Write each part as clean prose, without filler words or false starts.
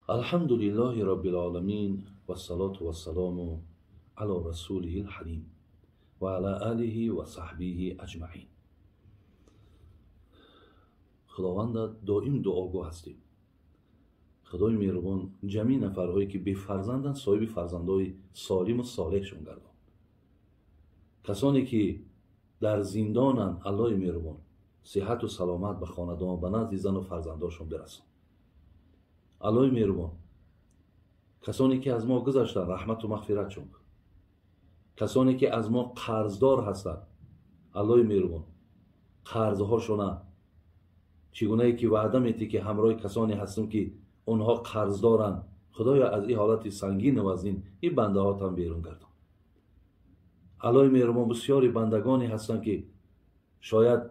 Алҳамдулиллоҳи роббил оламин вассалоту вассалому ало расулиҳил ҳалим ва ала алиҳи ва саҳбиҳи аҷмаин. Худованда доим дуогӯ ҳастем. Худои меҳрубон ҷамъи нафарҳое ки бефарзанданд, соҳиби фарзандҳои солиму солеҳшон гардон. Касоне ки дар зиндонанд, Аллоҳи меҳрубон сиҳату саломат ба хонадон, ба назди зану фарзандошон бирасон. Аллоҳи меҳрубон касоне ки аз мо гузаштанд, раҳмату мағфиратшон кун. Касоне ки аз мо қарздор ҳастанд, Аллоҳи меҳрубон қарзҳошона чӣ гунае ки ваъда метӣ ки ҳамроҳи касоне ҳастем ки онҳо қарздоранд, Худоё аз ин ҳолати сангину вазнин ин бандаҳотам берун гардон. Аллоҳи меҳрубон бисёри бандагоне ҳастанд ки шояд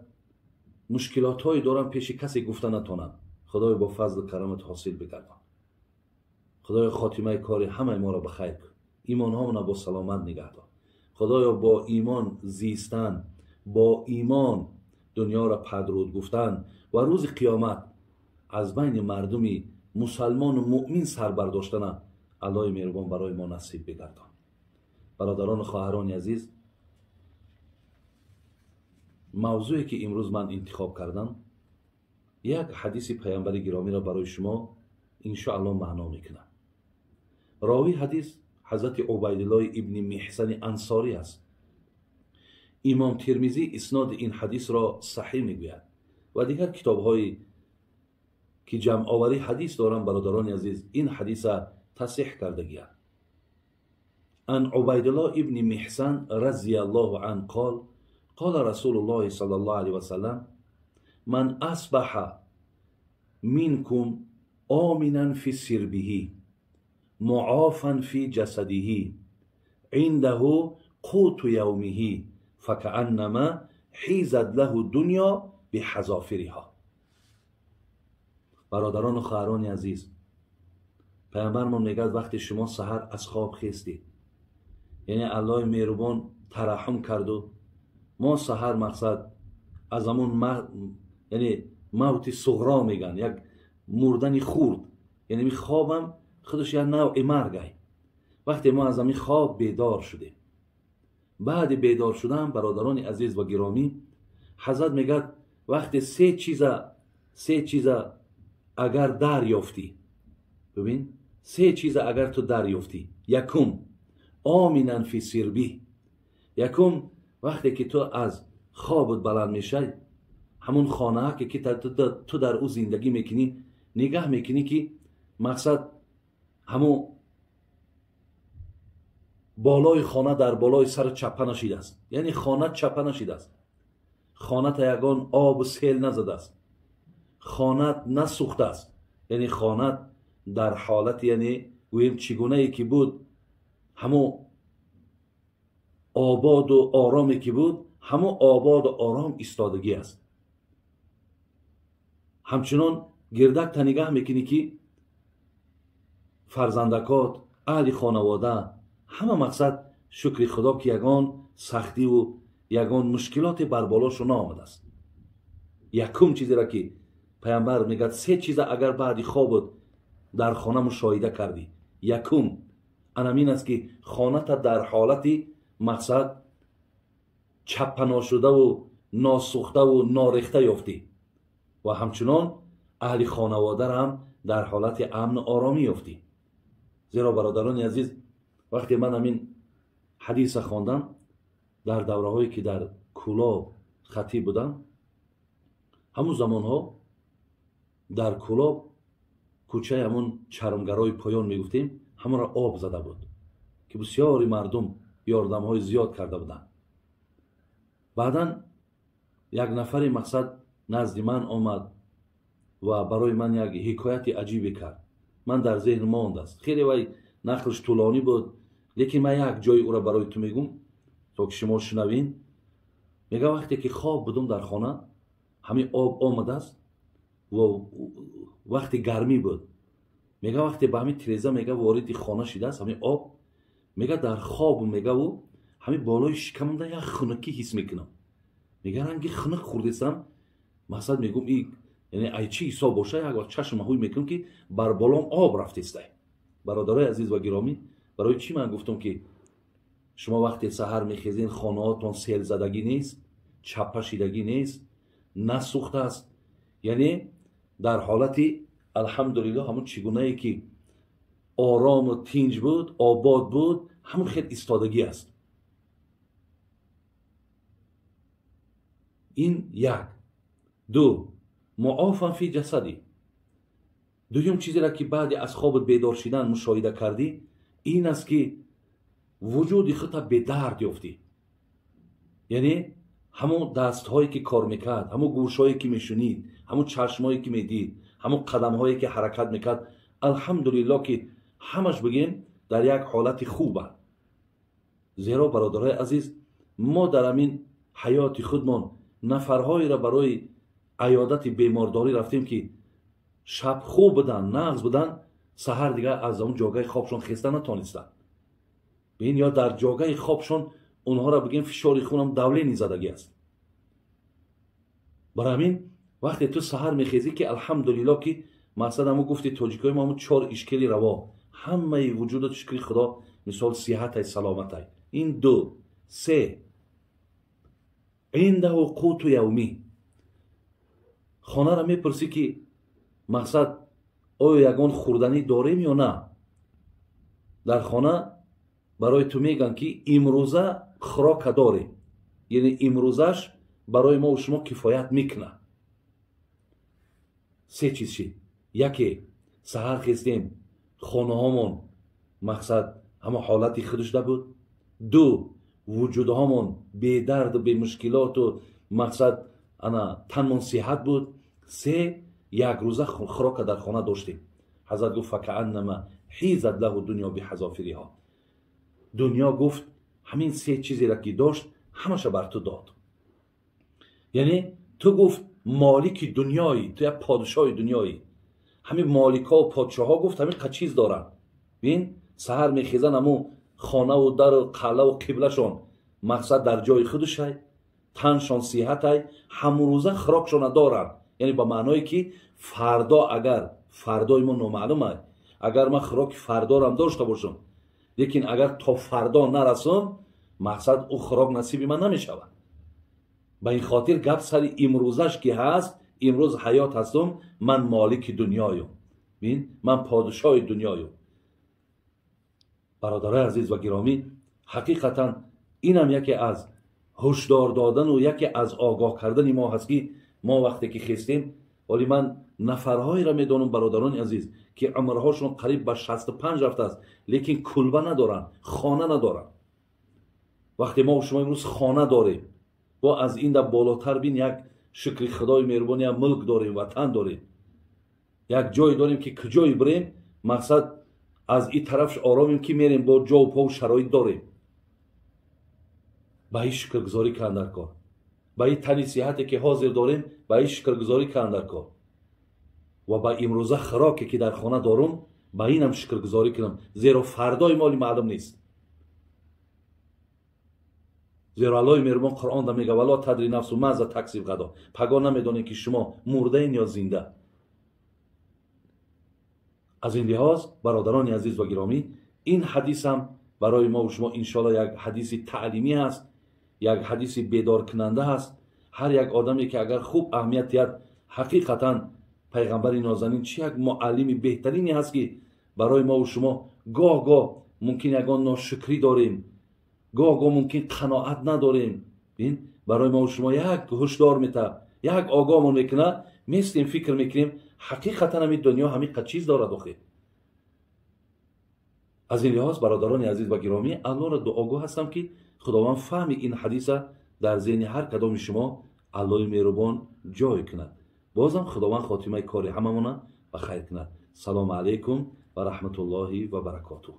мушкилотҳое доранд, пеши касе гуфта натонанд. Худоё бо фазлу карамат ҳосил бигардон. Худоё хотимаи кори ҳамаи моро ба хайр кун, имонҳомона бо саломат нигаҳдор. Худоё бо имон зистан, бо имон дунёро падруд гуфтан ва рӯзи қиёмат аз байни мардуми мусалмону муъмин сар бардоштана Аллоҳи меҳрубон барои мо насиб бигардон. Бародарону хоҳарони азиз, мавзӯе ки имрӯз ман интихоб кардам, як ҳадиси паямбари гиромиро барои шумо иншоаллоҳ маъно мекунам. Ровии ҳадис ҳазрати Убайдуллоҳи ибни Меҳсани Ансорӣ аст. Имом Термизӣ исноди ин ҳадисро саҳиҳ мегӯяд ва дигар китобҳое ки ҷамъоварии ҳадис доранд, бародарони азиз, ин ҳадиса тасҳиҳ кардагианд. Ан Убайдуллоҳ ибни Меҳсан разияллоҳу ан қол қола Расулуллоҳи саллаллоҳу алайҳи васаллам: ман асбаҳа минкум оминан фи сирбиҳи муофан фи ҷасадиҳи индаҳу қуту явмиҳи факааннама ҳизат лаҳу дунё биҳазофириҳо. Бародарону хоҳарони азиз, паямбармон мегӯяд вақте шумо саҳар аз хоб хестед, яъне Аллоҳи меҳрубон тараҳҳум карду мо саҳар мақсад аз ҳамон яъне мавти суғро мегӯянд, як мурдани хурд, яъне ми хобам худаш як навъи маргай. Вақте мо аз ҳамин хоб бедор шудем, баъди бедор шудан, бародарони азиз ва гиромӣ, ҳазрат мегӯяд вақте се чиза агар дарёфтӣ, бибин, се чиза агар ту дарёфтӣ: якум, оминан фи сирбӣ, якум, вақте ки ту аз хобат баланд мешавӣ, ҳамун хонаҳа ки ту дар ӯ зиндагӣ мекунӣ, нигаҳ мекунӣ ки мақсад ҳамун болои хона дар болои сар чаппа нашидааст, яъне хона чаппа нашидааст, хоната ягон обу сел назадааст, хонат насӯхтааст, яъне хонат дар ҳолати, яъне гӯем, чӣ гунае ки буд, ҳамун ободу ороме ки буд, ҳамун ободу ором истодагӣ аст. Ҳамчунон гирдакта нигаҳ мекунӣ ки фарзандакот, аҳли хонавода ҳама мақсад шукри Худо ки ягон сахтиву ягон мушкилоте бар болошо наомадааст. Якум чизеро ки паямбар мегӯяд, се чиза агар баъди хобот дар хона мушоҳида кардӣ, якум анамин аст ки хоната дар ҳолати мақсад чаппаношудаву носӯхтаву норехта ёфтӣ ва ҳамчунон аҳли хонаводарам ҳам дар ҳолати амну оромӣ ёфтӣ. Зеро, бародарони азиз, вақте ман ҳамин ҳадиса хондам, дар давраҳое ки дар Кӯлоб хатиб будам, ҳамун замонҳо дар Кӯлоб кӯчаи ҳамун чармгарои поён мегуфтем, ҳамонро об зада буд ки бисёри мардум ёрдамҳои зиёд карда буданд. Баъдан як нафари мақсад назди ман омад ва барои ман як ҳикояти аҷибе кард. Ман дар зеҳн мондааст хеле, вай нақлш тӯлонӣ буд, лекин ман як ҷои ӯро барои ту мегӯм то ки шумо шунавин. Мега, вақте ки хоб будум дар хона, ҳамин об омадааст ва вақти гармӣ буд. Мега, вақте ба ҳамин тиреза, мега, вориди хона шидааст ҳамин об, мега, дар хоб, мега, ӯ ҳамин болои шикамамда як хунукӣ ҳис мекунам. Мега, ранги хунук хӯрдесам, мақсад мегӯм и Яъне ай чӣ ҳисоб боша, як вақт чашм ҳуй мекунам ки бар болом об рафтестай. Бародарои азиз ва гиромӣ, барои чӣ ман гуфтам ки шумо вақте саҳар мехезен, хонаҳотон селзадагӣ нест, чаппашидагӣ нест, насӯхтааст, яъне дар ҳолати алҳамдулиллоҳ ҳамун чӣ гунае ки орому тинҷ буд, обод буд, ҳамун хел истодагӣ аст. Ин як. Ду, муофан фи ҷасадӣ. Дуюм чизеро ки баъди аз хобат бедор шидан мушоҳида кардӣ, ин аст ки вуҷуди худта бедард ёфтӣ. Яъне ҳамон дастҳое ки кор мекард, ҳамон гӯшҳое ки мешунид, ҳамон чашмҳое ки медид, ҳамон қадамҳое ки ҳаракат мекард, алҳамдулиллоҳ ки ҳамаш бигем дар як ҳолати хуба. Зеро бародарои азиз, мо дар ҳамин ҳаёти худмон нафарҳоеро барои аёдати бемордорӣ рафтем ки шаб хуб буданд, нағз буданд, саҳар дигар аз он ҷогаи хобшон хеста натонистанд. Бин, ё дар ҷогаи хобшон онҳоро бигем фишори хунам давлени задагӣ аст. Барои ҳамин вақте ту саҳар мехезӣ ки алҳамдулиллоҳ ки мақсад ҳамун гуфти тоҷикои мо ҳамун чор ишкели раво, ҳамаи вуҷудат шукри худо мисол сиҳатай, саломатай. Ин ду. Се, индаҳу қуту явмӣ. Хонаро мепурсӣ ки мақсад оё ягон хӯрданӣ дорем ё на. Дар хона барои ту мегӯянд ки имрӯза хӯрока дорем, яъне имрӯзаш барои мо шумо кифоят мекунад. Се чиз шид. Яке, саҳар хестем, хонаҳомон мақсад ҳама ҳолати худашда буд. Ду, вуҷудҳомон бедарду бемушкилоту мақсад ана танмон сиҳат буд. Се, як рӯза хӯрока дар хона доштем. Ҳазрат гуфт факааннама ҳизат лаҳу дунё биҳазофириҳо. Дунё гуфт ҳамин се чизеро ки дошт ҳамаша бар ту дод. Яъне ту гуфт молики дунёӣ, ту як подшоҳи дунёӣ. Ҳамин моликҳо подшоҳҳо гуфт ҳамин қа чиз доранд. Бин, саҳар мехезан ҳамун хонаву дару қалъаву қиблашон мақсад дар ҷои худушай, таншон сиҳатай, ҳамрӯза хӯрокшона доранд. Яъне ба маъное ки фардо, агар фардои мо номаълум аст, агар ман хӯроки фардорам дошта бошам, лекин агар то фардо нарасам, мақсад ӯ хӯрок насиби ман намешавад. Ба ин хотир гап сари имрӯзаш ки ҳаст, имрӯз ҳаёт ҳастам, ман молики дунёюм, бин, ман подшоҳи дунёюм. Бародарои азиз ва гиромӣ, ҳақиқатан инам яке аз ҳушдор додану яке аз огоҳ кардани мо ҳаст ки мо вақте ки хестем, вале ман нафарҳоеро медонам бародарони азиз ки умрҳошон қариб ба 65 рафтааст, лекин кулба надоранд, хона надоранд. Вақте мо шумо имрӯз хона дорем, бо аз ин да болотар бин, як шукри худои меҳрубон, як мулк дорем, ватан дорем, як ҷой дорем ки куҷое бирем, мақсад аз ин тарафш оромем ки мерем, бо ҷову пову шароит дорем. Ба ин шукргузорӣ кардан дар кор, ба ин тани сиҳате ки ҳозир дорем, ба ин шукргузорӣ кардан дар кор ва ба имрӯза хӯроке ки дар хона дорум, ба инам шукргузорӣ кунам, зеро фардои моли маълум нест. Зеро Аллоҳи меҳрубон Қуръон да мега вало тадри нафсу маза таксиб ғадо. Пагоҳ намедонем ки шумо мурдаен ё зинда. Аз ин лиҳоз бародарони азиз ва гиромӣ, ин ҳадисам барои мо шумо иншоаллоҳ як ҳадиси таълимӣ ҳаст, як ҳадиси бедоркунанда ҳаст. Ҳар як одаме ки агар хуб аҳамият диҳад, ҳақиқатан пайғамбари нозанин чи як муаллими беҳтарине ҳаст ки барои мо шумо гоҳ-гоҳ мумкин ягон ношукрӣ дорем, гоҳ-гоҳ мумкин қаноат надорем. Бин, барои мо шумо як ҳушдор метаҳад, як огоҳмон мекунад, местем фикр мекунем ҳақиқатан ҳамин дунё ҳамин қад чиз дорад охир. Аз ин лиҳоз бародарони азиз ва гиромӣ, Аллоҳро дуогӯ ҳастам ки Худованд фаҳми ин ҳадиса дар зеҳни ҳар кадоми шумо Аллоҳи меҳрубон ҷой кунад. Бозам Худованд хотимаи кори ҳамамона ба хайр кунад. Салому алайкум ва раҳматуллоҳи ва баракотуҳ.